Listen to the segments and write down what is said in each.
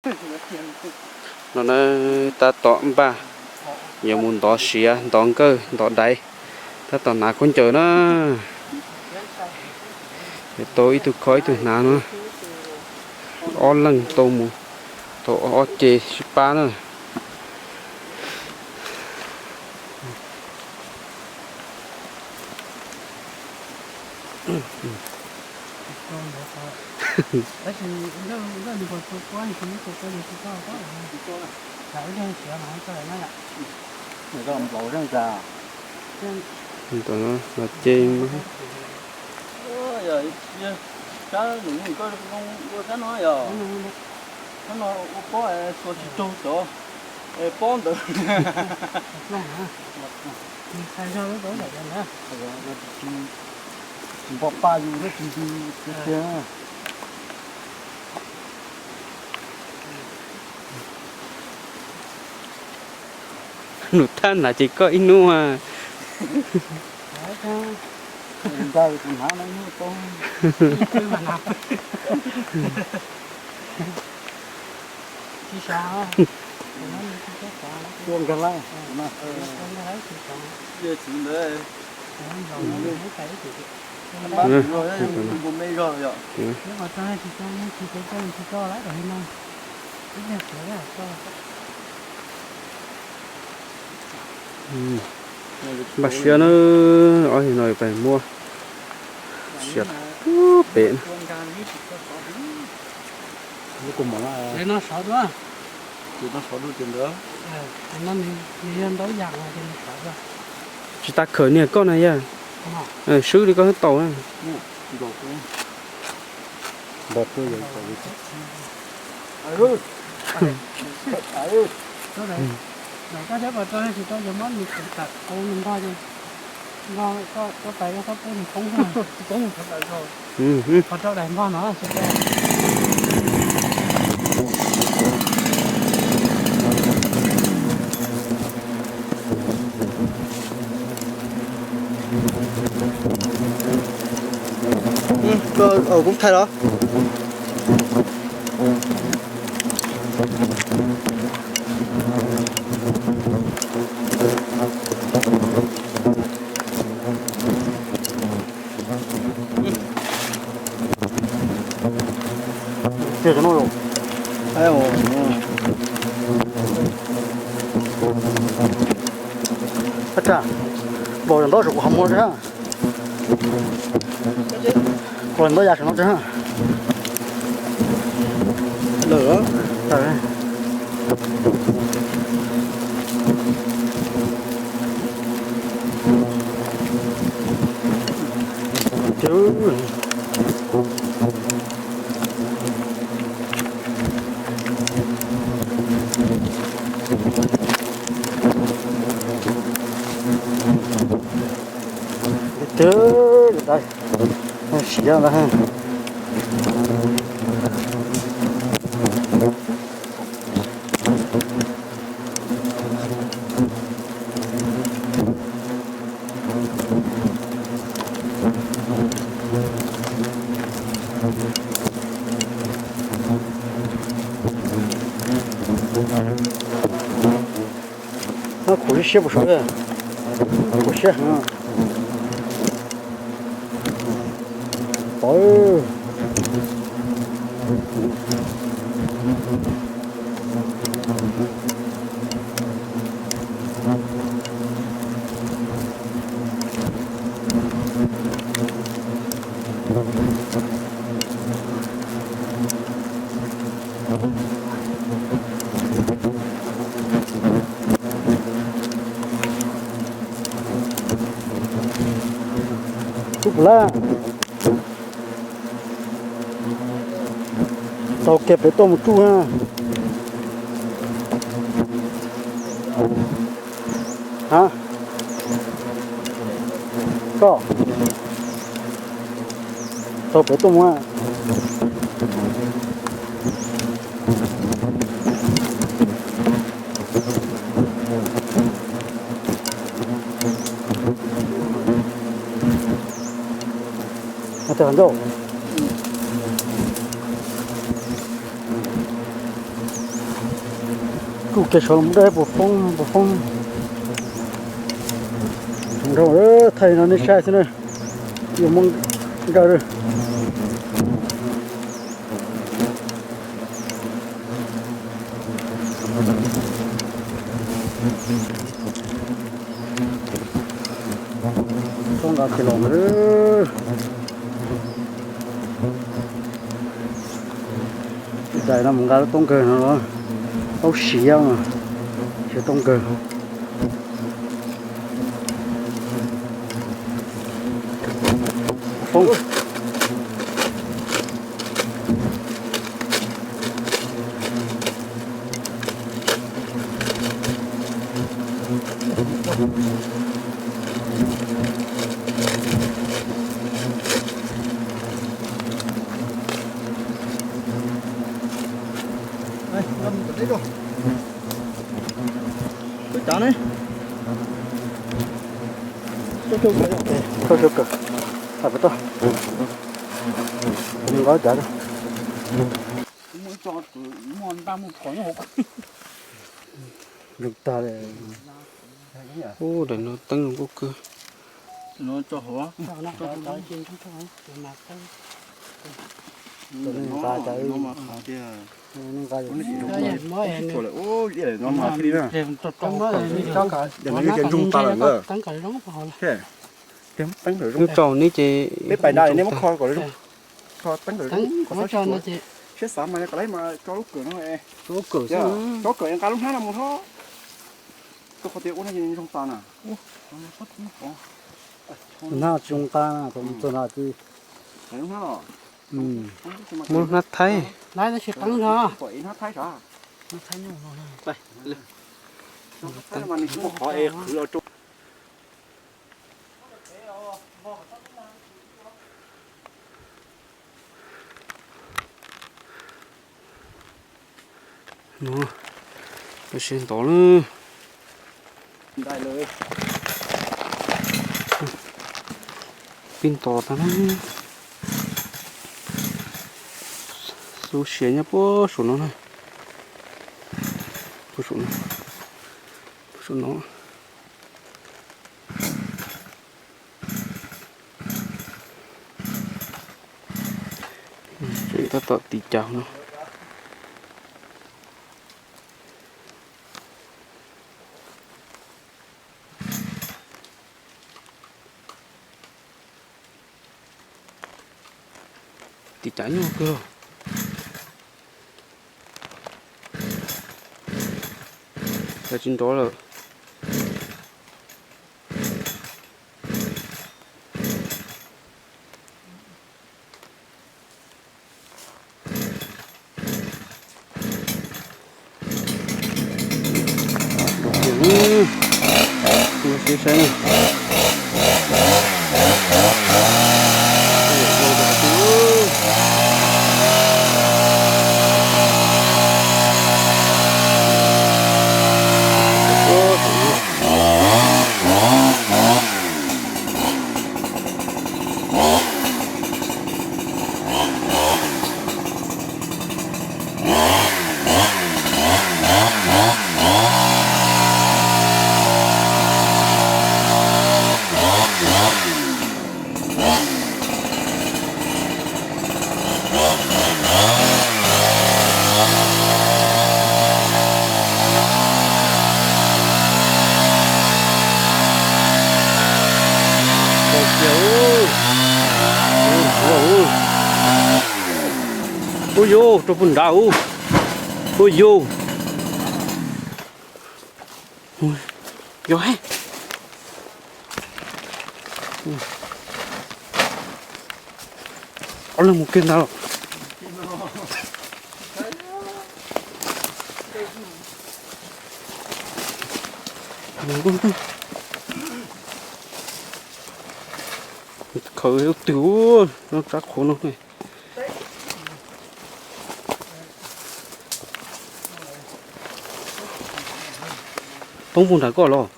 No na, tab tom npaj yuav mus ntov siav, ntov nkawj, ntov daiv, tab tom hnav khaub ncaws na. Tau ib tug kho ib tug hnav no, ob leeg tau mus tau ob ce sib pab na. Ntawm no ces sab nws koj ua sab no yog, sab no ua pob xuas tsis raug cov pob ntawd. Tsis npog paj yus thiab tsis ntws tiag tiag. Nus thaj hnav ces koj ib hnub a. Nta tus hnav no ib hnub tau. Tua nkag lawm. Npaj siab na, ob yam no pes muab siav pem na. Tsis tas khawm niag koj na yog, swb li koj tau na. Kuv thaij los. Tab sis npau ntaub saum kuv qhov muag tso. Los ntaub ya saum no tso. Twb siav ntawd. Noj khuv siab siab puas sav, khuv siab heev. Pov. Tub puas lab. Taug kiag pem tuaj mus tsuj na. Ha, koj taug pem tuaj mus. Ntau. Kuj kev saud mus dab puas foob puas foob. Nrog thaij no nej saib xwb na. Yuav muab nkaw. Toob nqa kiag los ntawd. Daim no mus nqa lub toob kawg no los, aub siav mas, siav toob kawg. Foob. Thawj sawv kawg, hais puas tau, nqa cav. Zoo tag li. Ub, daim no teeb zoo nkauj kawg. Ntsoog tas lawm. Peb pais nrad nej muab kho kom zoo zoo. Kho teeb kom zoo zoo, siab xav mas kom lawv mas tso lub kawm no, tso lub kawm, tso lub kawm nqa lub hnab no mus hlob. Koj qhov tias ua no zoo tas na. Hnab tsis zoo nqa, thaum mus txog na ces muab lub hnab thaib. Hnab thaib sav? Hnab thaib mas nws tsis muaj qhov es qhwv los rau. No, siav ntov lawm. Pib ntos tag na. Xub siav nyob puag saum no na. Puag saum no. Puag saum no. Tseem tab tom tiv cav no. Tiv cav nyuaj kawg. Cav tsis nrov lawm. Ua yus rau puag nrad ub. Ua yus. Yog, ob leeg mus kiag ntag los. Khaws ub twg, no tsab qhuav no. Poob puag nram koj los.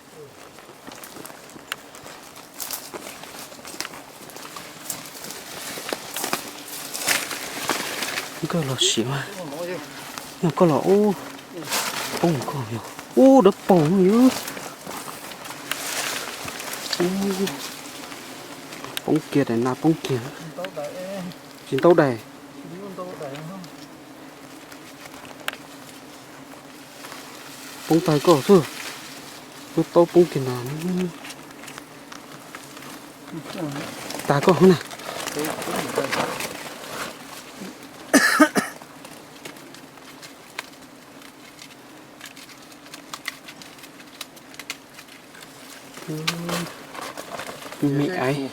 Koj los siav mas, yog koj los ub. Poob koj yog, ub, dawb paug yog. Poob kiag daim nas poob kiag. Tsis ntau daim. Poob tag koj xwb. Lub taub poob kiag nas. Tag koj na. Me aiv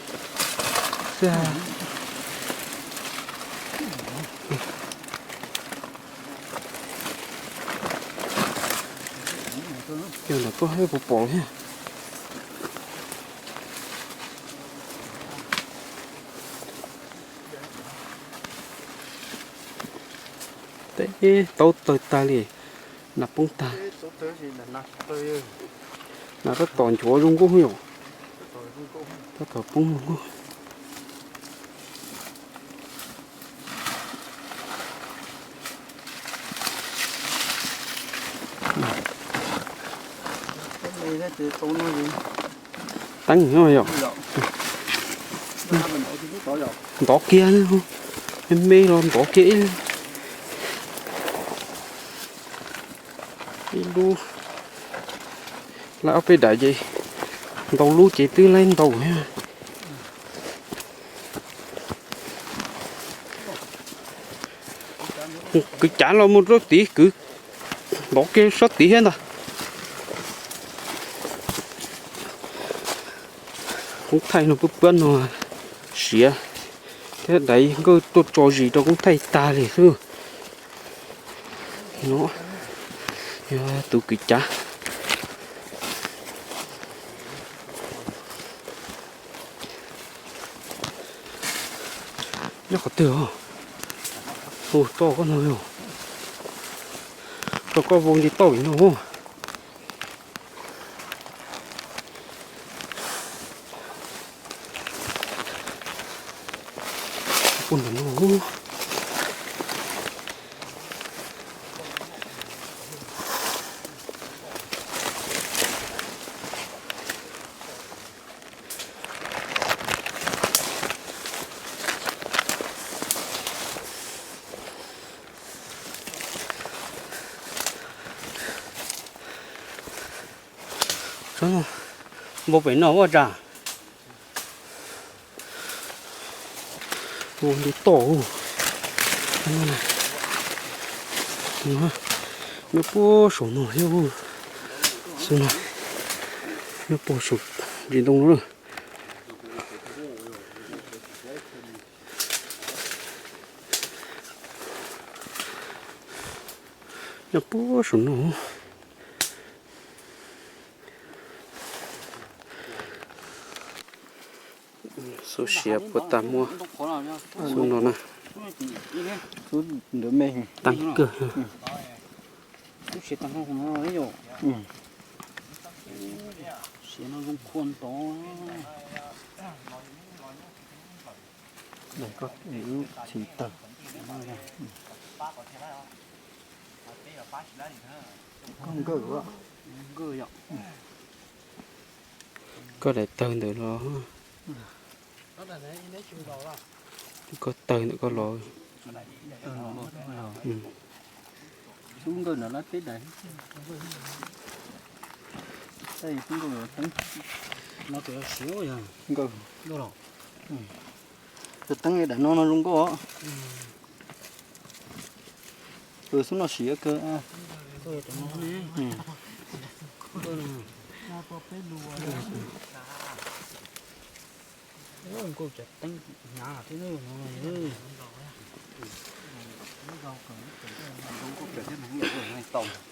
xwb. Cov ntawm koj puas pom thiab? Teb taub tawg tag li, nas poob tag. Nas tab tom nchuav zoo nkauj yom. Tab tom poob zoo nkauj. Teeb no yom. Ntov kiag, me me los ntov kiag ib, ib lub. Laib ob peb daim ces ntau lub ces twb laib ntau thiab. Kwv cav los mus rau tid, kwv ntov kiag sab tid thiab ntag. Koob thaij no pub puab no siav thiab, daiv nkawj tuaj tso zis rau koob thaij tag li xwb. No yog tus kwv cav. Nyob qhov twg os? Hu toj koj no yog, rau koj vau nce toj li no. Pub ntawm no. Npau pem no ua cas? Ua li toj. Nyob puag saum no thiab. Xwb no, nyob puag saum ntsis ntoo no. Nyob puag saum no. Xub siav puas tag muaj xub no na. Tag kawg. Koj daim tawg ntawm los, koj tawg ntawm koj los. Xub nkawj no lab peb daim. Xub nkawj no teeb. Nkawj. Tus teeb daim no no zoo nkauj os. Xub no siav kawg.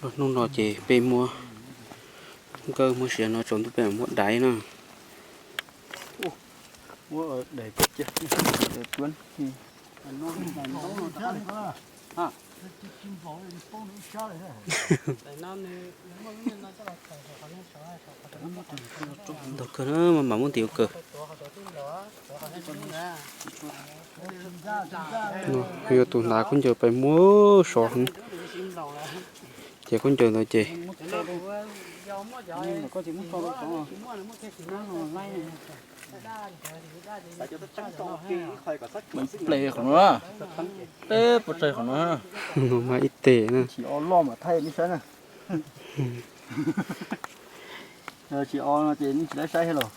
Lub hnub no ces peb muab nkawj muab siav no tsaus ntuj peb mam muab daiv na. Ntau kawg na, mam muab ntim ua kawg. Yuav tus hnav khaub ncaws pais muab sov heev. Ces khaub ncaws ntawd ces ple qhov no, peb puas tsaig qhov no. No mas ib teg na. Tsis o loj mas thaij nej saib na. Tsis o no ces nej tsis tau saib thiab los.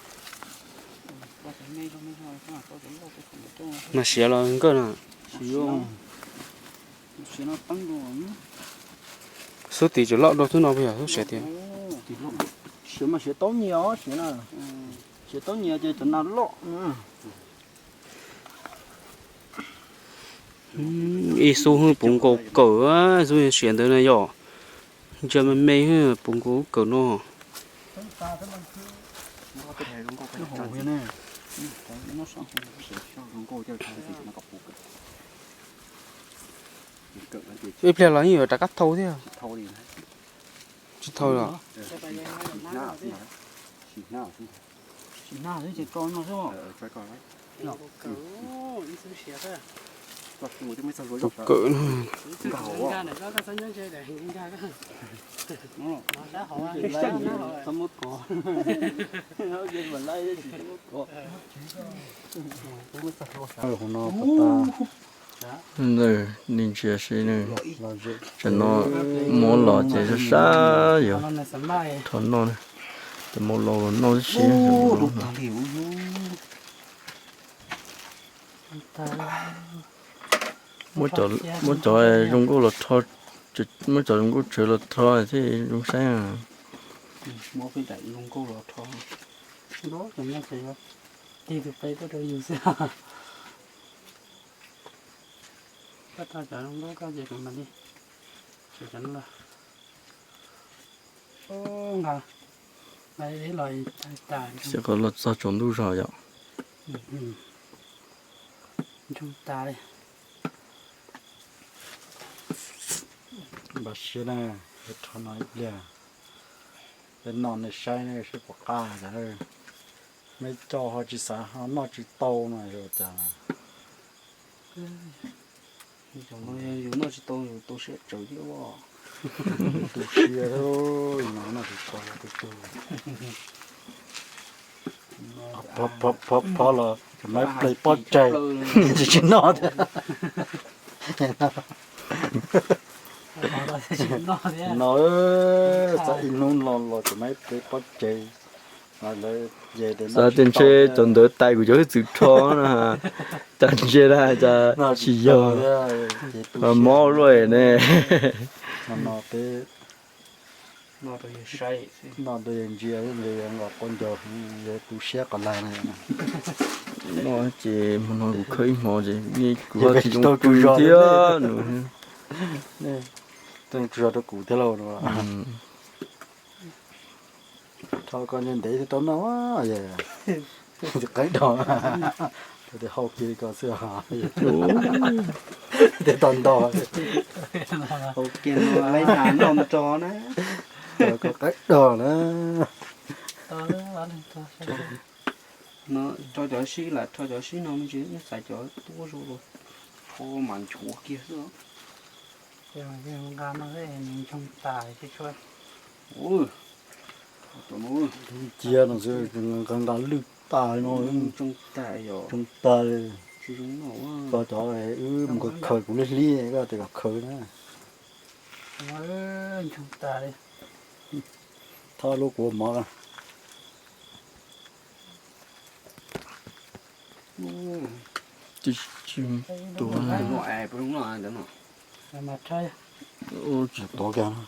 Mas siav los nkawj no. Xub tim tseem loj dua xwb no puas yog xub siav tiag? Siav mas siav taub nyias os, siav na. Siav taub nyias ces cov nas loj. Ib xub puv nkaus kawm, xub siav ntawd na yom. Ntsia me me puv nkaus kawm no. Ib pliag los yeej yuav rov qab thau thiab. Tsis thau los. Tau kawm na. Ntawd nej ntsia seb, tsam no muab los ces sab sab yog rho noj, ces muab los los noj tib si. Muab cov zoo nkauj los rho, muab cov zoo nkauj tsawv los rho thiaj zoo saib. Muab peb daim zoo nkauj los rho. Tig tus peb tuaj rau yus xwb. Koj rho cov zoo nkauj koj ces kuv mam li, cov no los. Nqa, nqa ib los tas. Xyov qhov los txog tsaus ntuj zog yom. Ntsoog tas li. Npaj siab na, rho no ib pliag, peb noj nej saib ne seb puas qab cas. Meb coj ho tsis xav ho noj tsis tau no cas. Yus noj tsis tau yus tu siab tsawv thiab os. Tu siab, noj tsis tau tu tu. Phov phov los cov maiv plev pob tseg, tsis tsis noj thiab. No, txog ib hnub no los cov maiv plev pob tseg. Xav tias ntshe cov ntawd tais kuv cov hwj txwv rho na, cas ntshe na cas tsis yog, mob luaj ne. No rau yawg ntsia, yawg nqa quav ncaug, yawg tu siab qhov lawm na. No ces hmo no kuv khawb ib hmo ces kuv ho tsis tau tus zog thiab. Tau tus zog rau kuv thiab lauj. Rho koj ntev thiaj tau noj, qeeb dog, rau tias hau kiag li ko xwb, thiaj tau nto. Hau kiag no laib nas noj nrog na. Koj qeeb dog na. No rho cov sib lam rho cov sib no me ntsis, nej xaiv cov tuab zoo los rho mas nchuav kiag xwb. Nqa no nws ntsoog tas tsis tshua. Cia no xwb, nqa nqa lwj tas no. Ntsoog tas yom. Ntsoog tas li. Tsis zoo noj. Koj cov wb mus khaws kuv liab hlib, koj tias kom khaws na. Ntsoog tas li. Thov lub kuv mov. Tsis tuav kiag no.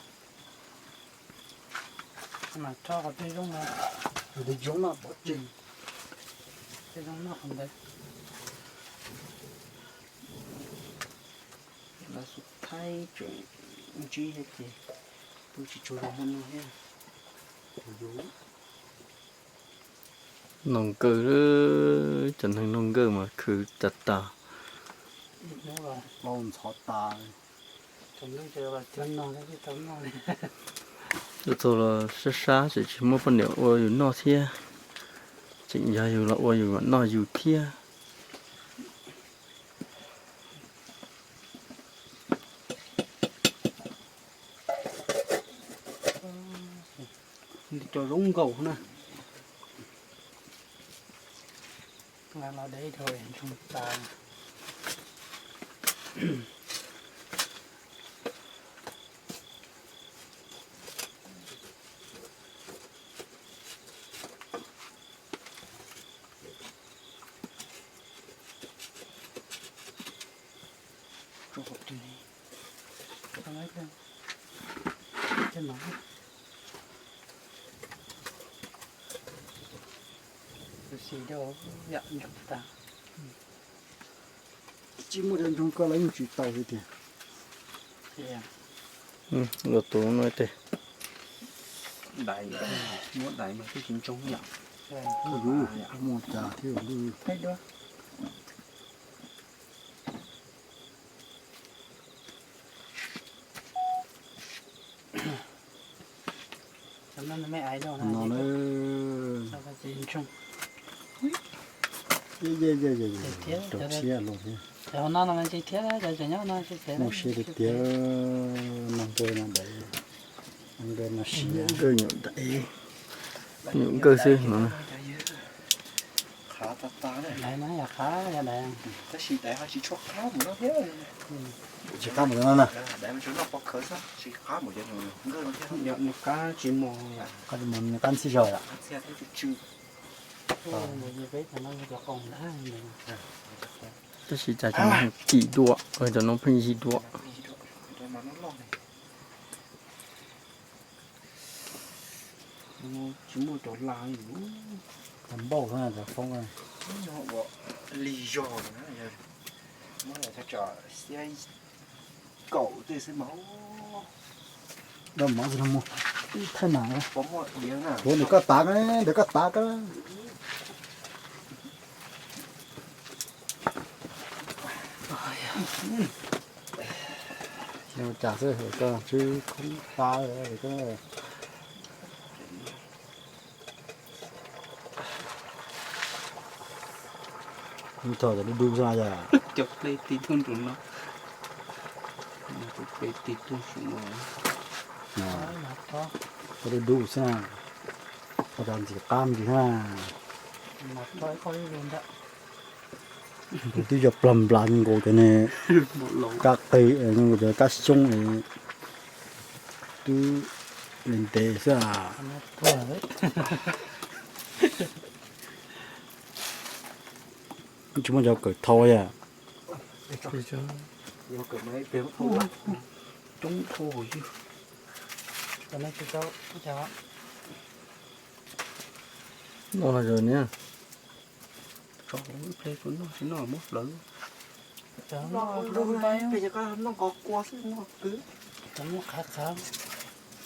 Tej zoo no pov tseg, tej zoo noj qhov ntawd. Lawv xub thaib tseem ntsib thiab ces twb tsis tshua zoo hmo no thiab. Noj nkawj, cov neeg noj nkawj mas khwv tas tas. Ntxhov tas. Tuaj txog los sab sab ces tsis muaj poj niam ua yus noj thiab. Tseem yog yus los ua yus mam noj yus thiab. Cov zoo nkaus na. Los deb dhau ntsoog tas. Tsis muaj cov ntsoog koj los yeej tsis tau li tiag. Los tus no tes. Muab dais mas twb tsis ntsoog yom. Muaj cas thiab. No na. Rau siab los thiab. Muaj siab tiag tiag. No nkawd no dais, no nkawd no siab. Nkawd nyuam dais, nyuam nkawd xwb no. Tsis qab mus no na. Qab tsis mus, qab ntxhib zog yom. Tab sis cas cov no kim dua, cov no pheej yig dua. Tsis muaj cov la li. Cov npauj xwb cov foob. Ua lig zog na, muab los thaj tsam xiab kaum tej xwb mas. Dab mov xwb no mus, ib thaij nas. Kuv ntawm koj tav, ntawm koj tav koj. Cas xwb koj tswb khoob qab. Thaum cov dub dub xwb yog. Cov ple tig tuaj nraum no. Cov ple tig tuaj saum no. Cov dub dub xwb. Ua cov ntxim qab ntsis na. Tus twb yog plag nplas nkaus cov ne, kab qis nkaus cov kab xyoob twb ntev xwb. Tsis muaj cov kawm thau yom. No na, ib pliag kuv noj tsis noj muab hlawv.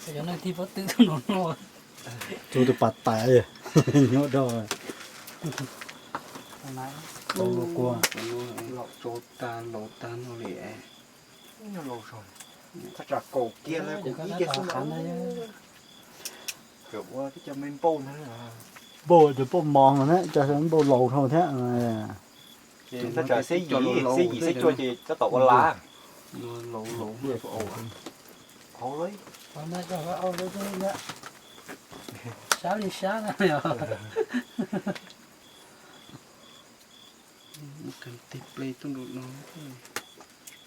Cov neeg thib pob tw no no. Tsuas tus pas tais nyob dog. Tau lua kua. Laus tso tag laus tag no li. Thaj tsam kaum kiag la kaum ib kiag xwb na. Ua tib co me npauj ntag. Npauj cov npauj mos na, cov npauj laus dhau thiab. Ces thaj tsam xiab yim, xiab yim xiab cuaj ces tab tom ua la. Laus laus. Sab li sab na.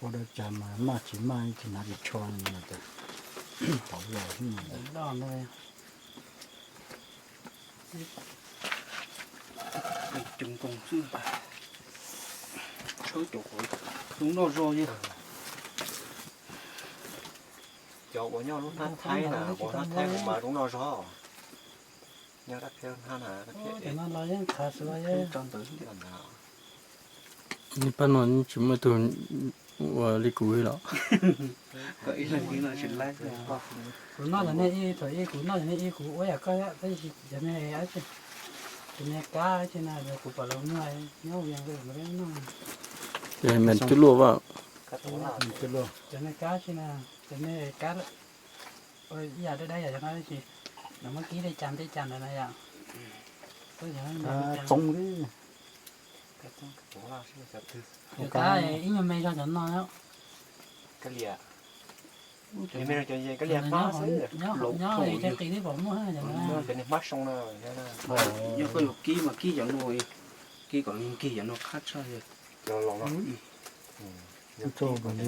Ua dab tsi mas maj tsis maj tsis hnav tsis tsho li no. Tau los. Tshawb cov qhov zoo noj zog yog. Cov uas nyob lub hnab thaib na, hnab thaib mas zoo noj zog. Nyob dab phiab hnab na, dab phiab no los yeej khav xwb. Pab no tsis muaj tus ua li kuv los. Kuv noj los nej ib, thaum ib kuv noj los nej ib, kuv ua yam koj thiab, tab sis cov me, cov me kab tsi na, kuv pom lawv muag nyob ua nqi noj. Ces me twb luaj vas. Cov me kab tsi na, cov me kab ib yam dawb dawb yam no, lawv muab kib tej cas tej cas ntawd na yom. Txoov li. Cov kab ib nyuag me zog cov no. Cov me no cov kab lia hmab xwb, cov niag hmab soo na. Yog koj yuav kib mas kib cov no, kib kom nkig cov no qab tshaj.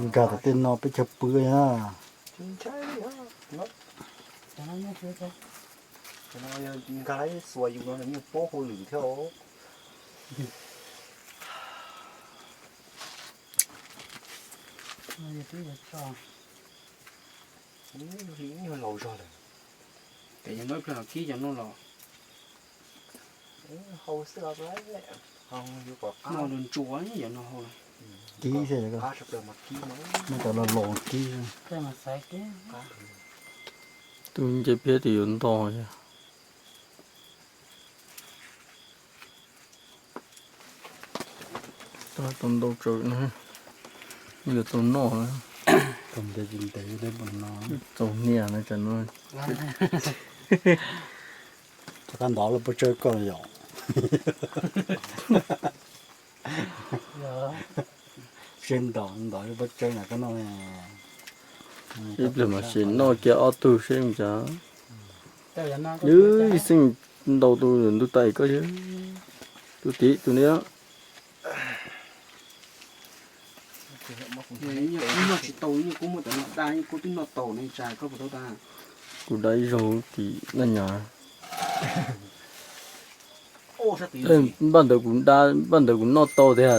Nkag tom tej no peb chaw pw na. Nkag lawm xuas yus no nws yeej paub hauj lwm thiab. Yog laus zog lawm. Ces yog no ib pliag los kib cov no los hau xwb los, yus kom qab no ntsuas cov no hau. Kib thiab, qab sawv daws mas kib no, muab cov los los kib. Tus nce phiab twb yuav nto thiab. Tau ntau tsawv na, yuav tau noj na. Tau ntev tsis ntev thiab puas no. Txaus niam na tsam no. Rov qab ntov lub pob tsawb koj yom. Sib ntaus ntaus lub pob tsawb na koj noj. Ib pliag mas sim noj kiag ob tug seb mus cas. Ib xeej ntaus tus ntug tais koj, tus tim tus ni. Noj tsis tau, kuv muab cov no da, kuv twb noj tau ne, tsa koj puas tau tas. Kuv da ib zaug tim Naj Nyab. Npaj ntawd kuv da, npaj ntawd kuv noj tau tiag,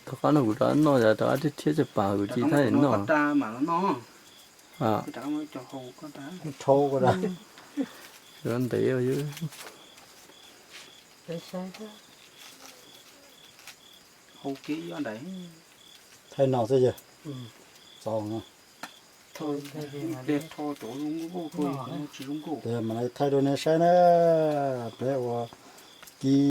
thov qab no kuv rov noj, rov qab thiab thiab caj pas kuv cia thaj noj. Rau ntev. Thaij no xwb yog. Txo no. Tes mas thaij rau nej saib na, peb ua kib